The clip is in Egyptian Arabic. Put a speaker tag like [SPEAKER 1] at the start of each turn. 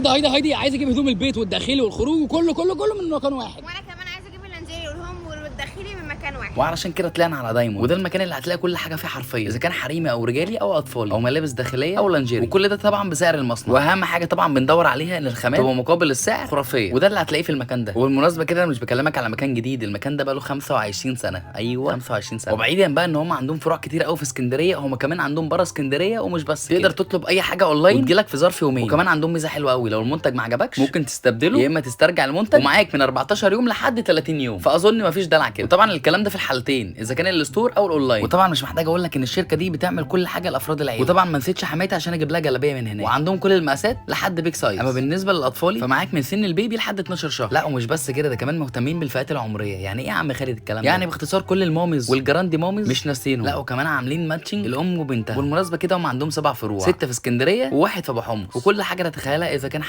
[SPEAKER 1] هايدي هايدي، عايز اجيب هدوم البيت والداخلي والخروج وكله كله كله من مكان واحد.
[SPEAKER 2] وانا كمان عايزه اجيب اللانجيري وال home والداخلي من مكان واحد.
[SPEAKER 3] وعلشان كده طلعنا على دايموند، وده المكان اللي هتلاقي كل حاجة فيه حرفيا، اذا كان حريمي او رجالي او اطفالي او ملابس داخلية او لانجيري، وكل ده طبعا بسعر المصنع. واهم حاجة طبعا بندور عليها ان الخامات تبقى مقابل السعر خرافية، وده اللي هتلاقيه في المكان ده. وبالمناسبة كده انا مش بكلمك على مكان جديد، المكان ده بقاله 25 سنة. ايوه 25 سنة. وبعيدا بقى ان هم عندهم فروع كتير قوي في اسكندريه، هم كمان عندهم بره اسكندريه. ومش بس تقدر تطلب اي حاجة اونلاين وتجيلك في ظرف يومين. وكمان عندهم ميزة حلوة قوي، لو المنتج ما عجبكش ممكن تستبدله يا اما تسترجع المنتج، ومعاك من 14 يوم لحد 30 يوم. فاظن مفيش دلع كده. وطبعا الكلام ده في الحالتين، اذا كان ال store او الاونلاين. وطبعا مش محتاج اقول لك ان الشركة دي بتعمل كل حاجة لافراد العيلة. وطبعا ما نسيتش حماتي عشان اجيب لها جلابية من هناك، وعندهم كل المقاسات لحد big size. اما بالنسبة للاطفال فمعاك من سن ال baby لحد 12 شهر. لا ومش بس كده، ده كمان مهتمين بالفئات العمرية. يعني ايه يا عم خالد الكلام ده؟ يعني باختصار كل ال mommies وال grand mommies مش ناسينهم. لا وكمان عاملين matching الام وبنتها. بالمناسبة كده هم عندهم 7 فروع، 6 في اسكندرية وواحد في ابو حمص. وكل حاجة تتخيلها اذا كان